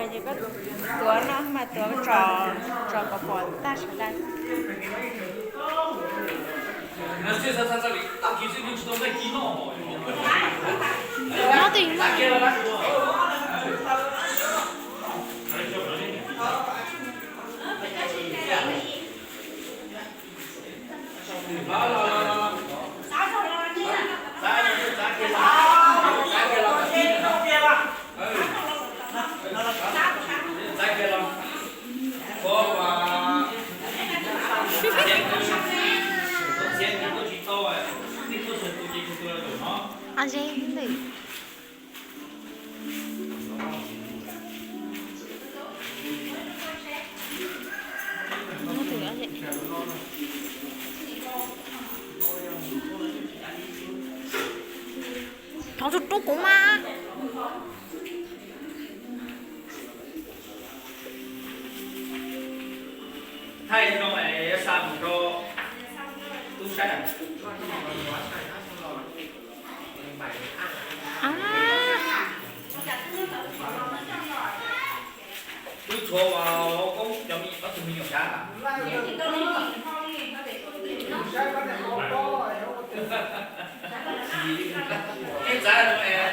Ces koj tuav no mas tuav tso, tso kom pom tag sawv daws. Nyob twj ywm. Thov tus rub kuv mas. Thaij zoo es yuav xa mus rau tub saib. Wb tshuav uas hauv koob cov me ob tug me nyuam sab. Ib txav, txav, txav.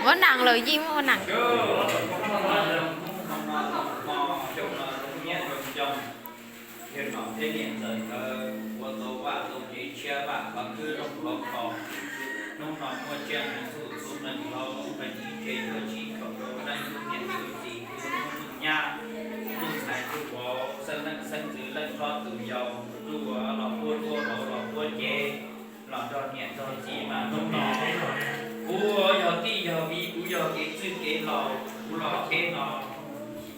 Ua nam lawm yeej muaj ua nam. Yawg nom thiab niam ntxawm nkawd ua tau vaj tau tsev tshiab vaj khov khwb looj khov kho. Hnub no muaj tsiaj hmoob txhuj txhub neeg hlob pheej ib tse cuaj tsib kaum rau leej tub niam tub txiv tub tub nyab, tub ntxhais tub vauv, xeeb leej xeeb ntxwv leej hlob tus yau, tub los puab tuaj vauv los puab cev, los nrog niam nrog txiv mas hnub no kuv yog tij yog viv, kuv yog kev txwj kev laus, kuv los cheb no,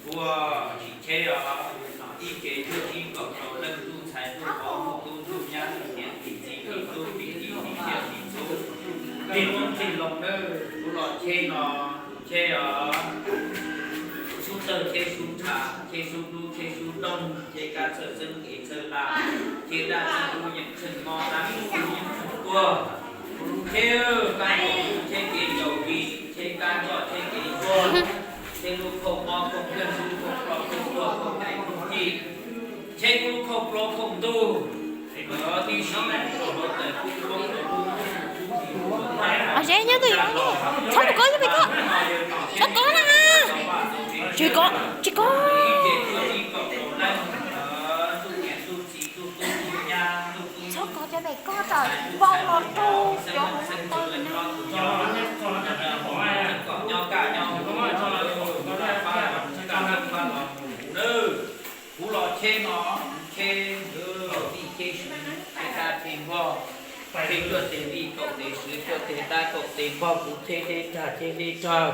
kuv tsis cheb os. Ib tse cuaj tsib kaum rau leej tub ntxhais tub vauv tub tub nyab tub niam txiv txiv tub tub tij tij tij niam tij txhub tij tub tij loo nawb, kuv los cheb no, kuv cheb os. Sub tawg cheb sub ntshav cheb sub dub cheb sub doog cheb kab txhawj xeeb kev txhawj laj cheb daj txhawj dub yeem txhawj mob dab txhawj dub yeem txhawj tuag. Cheb kab txhawj dub cheb kev ncaus vig cheb kab ntsoj cheb kev tuag, cheb lub khoom mob khoom nkeeg lub khoom ploj khoom tuag khoom dais khoom cim, cheb lub khoom plaub khoom ntug. Tib si rau hluav taws kub koob rau lub, Os, nyob twj ywm, txhob mus kov, txhob mus kov, txhob kov na. Tsis kov, tsis kov. Txhob kov cov pem koj tawm vau los rau cov hauv no tau na. Kuv los cheb no, kuv cheb, cheb vij cheb sw, cheb dab cheb npog, cheb cuaj teg vij kaum teg sw, cuaj teg dab kaum teg npog, kuv cheb deb tsawg cheb deb tsawg,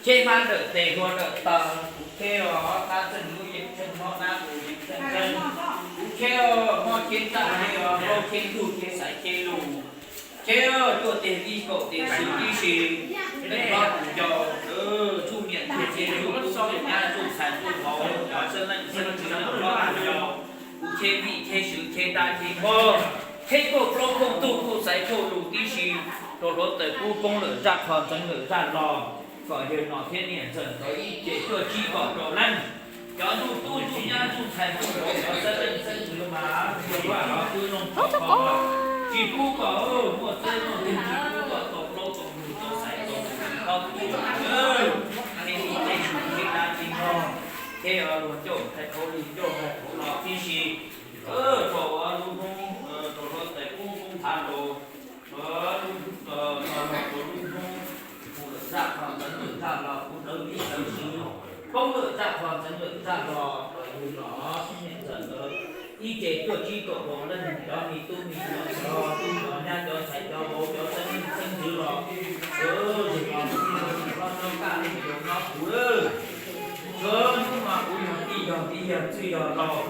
cheb hmab dawm tes hlua dawm taw, kuv cheb os, dab txeeg lub yeej txheej mob dab lus yeej txheej txheej, kuv cheb os, mob cheb ntsaj cheb os, plaub cheb ntug cheb xaiv cheb lus, cheb cuaj teg vij kaum teg sw tib si, leej hlob tus yau, tsuj niam tsuj txiv tsuj tub tsuj nyab tsuj ntxhais tsuj vauv, cov xeeb leej xeeb ntxwv leej hlob tus yau, kuv cheb vij cheb sw cheb dab cheb npog, cheb kauj plaub kauj ntug kauj xaiv kauj lus tib si, rau hluav taws kub koob lawm zaj qho ntxeev lawm zaj los, kom yawg nom thiab niam ntxawm nkawd ib tse cuaj tsib kaum rau leej, cov ntuj tub ntuj nyab ntuj ntxhais ntuj vauv cov xeeb leej xeeb ntxwv mas tsis pub kom, tsis pub kom muaj txawb muaj ntug, tsis pub kom tau plaub tau ntug tau xaiv tau lus, tsis pub kom, cheb vij cheb sw cheb dab cheb npog, cheb luag ncauj nthaij qhauv lig ncauj nthaij qhauv los tib si, rau lub hnub, rau hluav taws kub koob thav los, rau lub hnub, mus lawm zaj qho ntxeev lawm zaj los, kuv dawb vij dawb sw, poob lawm zaj qho ntxeev lawm zaj los, los yug los niam ntxawm nkawd ib tse cuaj tsib kaum rau leej, cov me tub me nyuam, cov tub cov nyab cov ntxhais cov vauv cov xeeb leej xeeb ntxwv los, yawg nom hlob nyob kaj leej yawg nyob kuv lawm. Sawv hnub no kuv yog tij yog viv yog txwj yog laus,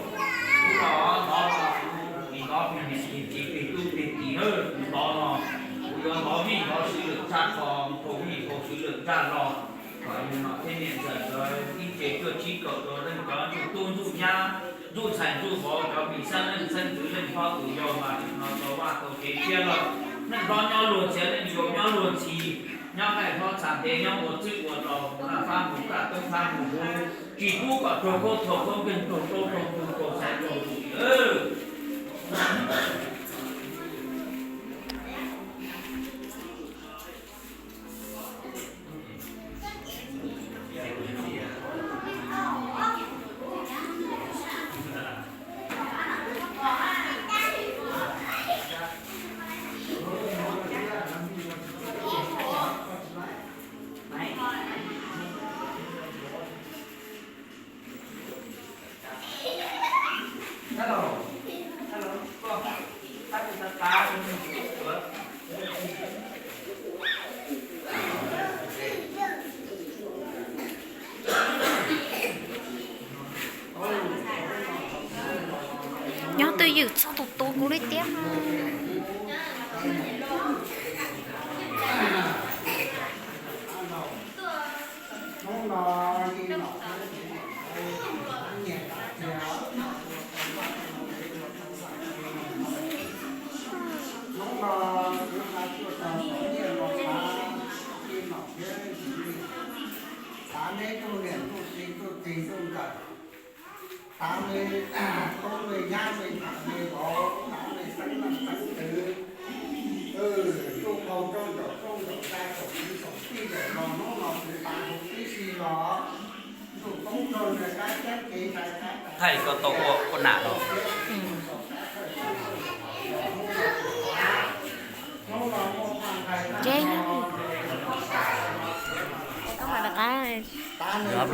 kuv los hnov los kuv hnov plig niam plig txiv plig tub plig tij nawb, kuv hnov no kuv yuav hnov vij hnov sw lawm zaj qho, hnov vij hnov sw lawm zaj los, kom yawg nom thiab niam ntxawm nkawd ib tse cuaj tsib kaum rau leej cov ntuj tub nyab, ntsuj ntxhais ntsuj vauv, cov me xeeb leej xeeb ntxwv, leej hlob tus yau mas tau vaj tau tsev thiab lauj. Neej hlob nyob luag ntxhi, neej yau nyob luag ntxhi, nyob nqaij hlob txha ntev, nyob ua txwj ua laus, noj fab mus kaj, toob fab mus huv, tsis pub kom raug khaub thuas khaub nkeeg, raug plaub raug ntug, raug xaiv raug ntuj. Nyob twj ywm txhob tus tu kuv li tiab. Thaij koj tau ua nam los. Ces